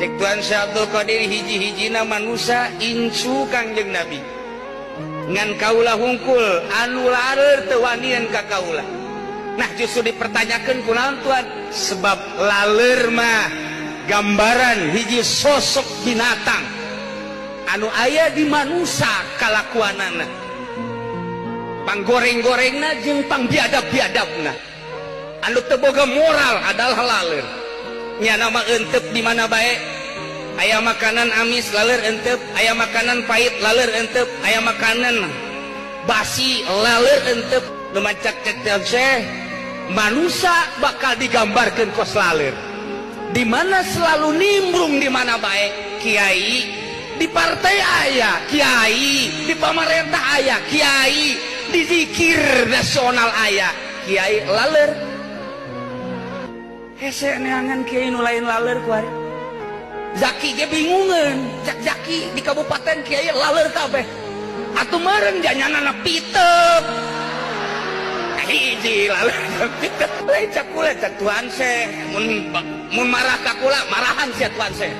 Cek Tuan Syekh Abdul Qadir, hiji-hijina manusia incu Kangjeng Nabi, ngan kaula hungkul anu laler teu wanian ka kaula. Nah, justru dipertanyakan kunaon, Tuan? Sebab laler mah gambaran hiji sosok binatang anu aya di manusia, kalakuanana panggoreng-gorengna jeung pangbiadab-biadabna, anu teu boga moral adalah laler. Nya nama entep di mana bae. Aya makanan amis, laler entep. Aya makanan pahit, laler entep. Aya makanan basi, laler entep. Nu mancak cek Syekh, manusia bakal digambarkan kos laler, di mana selalu nimbrung di mana bae. Kiai di partai aya, kiai di pamarentah aya, kiai di zikir nasional aya, kiai laler. Hese neangan kiai nu lain laler kuari. Zaki ge bingungan. Cak Zaki, di kabupaten kiai laler kabeh atuh meureun janyanana pitep hiji laler pitep. Lain cak kula, cak Tuan Syekh. Mun mun marah ka kula, marahan sia Tuan Syekh.